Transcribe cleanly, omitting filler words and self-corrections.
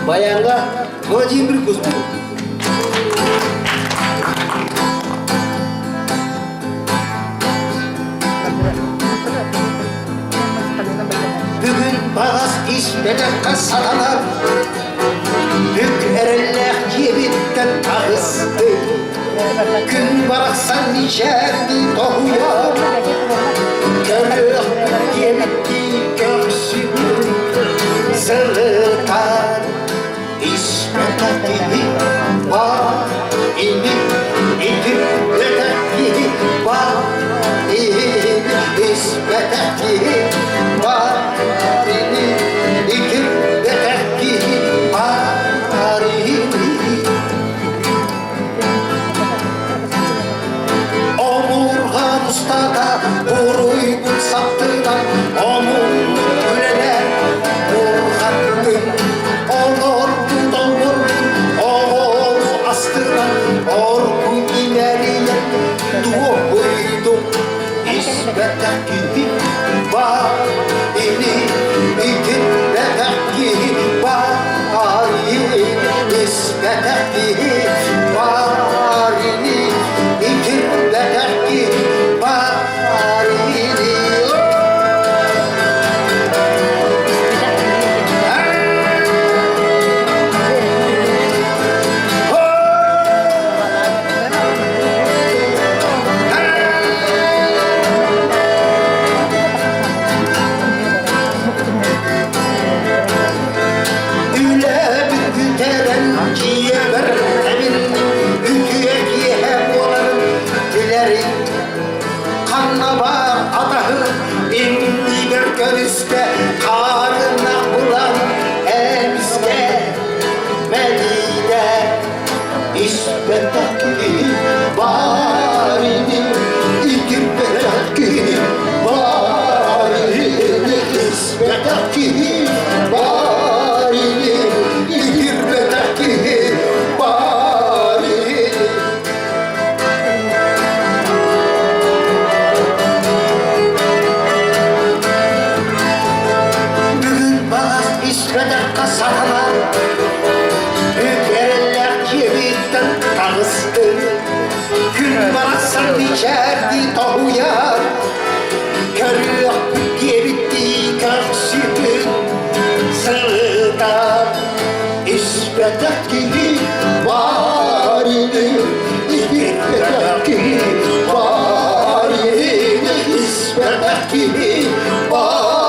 Баянга Владимир Кузьмин. Бүгүн баҕас испэтэххэ сатанар, Бүк эрэллээх дьиэбиттэн таҕысты. Күн барахсан мичээрдии тоһуйар, Көрүөхпүт диэбиттии көхсүбүт сырытар. Испэтэх киһи баар ини, итирбэтэх киһи баар ини, испэтэх киһи баар ини, итирбэтэх киһи баар ини. Омурҕан устата буруйбут саптынан омуннук үлэлээн бурҕаттым. Олорбут олорбут оҕону астынан оргуй имэрийэн дуоһуйдум. Испэтэх киһи баар ини, итирбэтэх киһи баар ини, испэтэх киһи баар ини, итирбэтэх киһи баар ини. Үлэбин бүтэрэн дьиэбэр тэбинним, үтүө киэһэ буоларын билэрим. Ханна баар атаһым иннигэр көрүстэ, хаарына булан эмискэ мэлийдэ. Испэтэх киһи баар ини, итирбэтэх киһи баар ини, испэтэх киһи баар ини, итирбэтэх киһи баар ини. Бүгүн баҕас испэтэххэ сатанар, Үкэрэллээх дьиэбиттэн таҕыстым. Күн барахсан мичээрдии тоһуйар, Көрүөхпүт диэбиттии көхсүбүт сырытар. Испэтэх киһи баар ини, итирбэтэх киһи баар ини, испэтэх киһи баар.